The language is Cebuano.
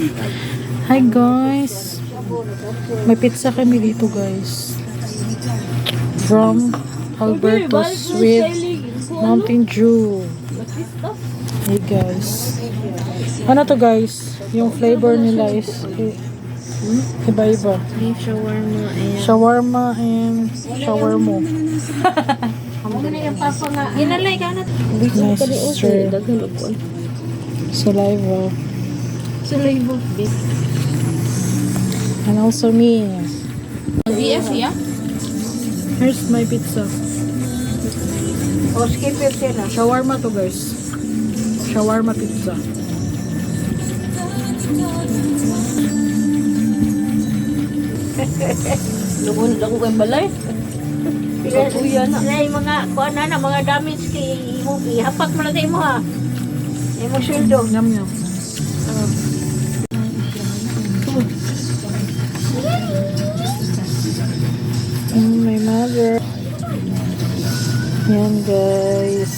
Hi, guys. May pizza kami dito, guys. From Alberto's with Mountain Dew. Hey, guys. Ano to, guys? Yung flavor nila is iba-iba. Beef shawarma and Shawarma and shawarma. Ginalay ka na. My sister. Daghan og kuan. Saliva. Saliva beef. And also me. BF ya? Here's my pizza. O, skip it sila. Shawarma to, guys. Shawarma pizza. Lugon lang ko balay. Sila, sila yung mga, kuan na na, mga damage kay imo, ihapak mo lang sa imo ha. Imo sweldo. Yum yum. My mother. Yan, guys.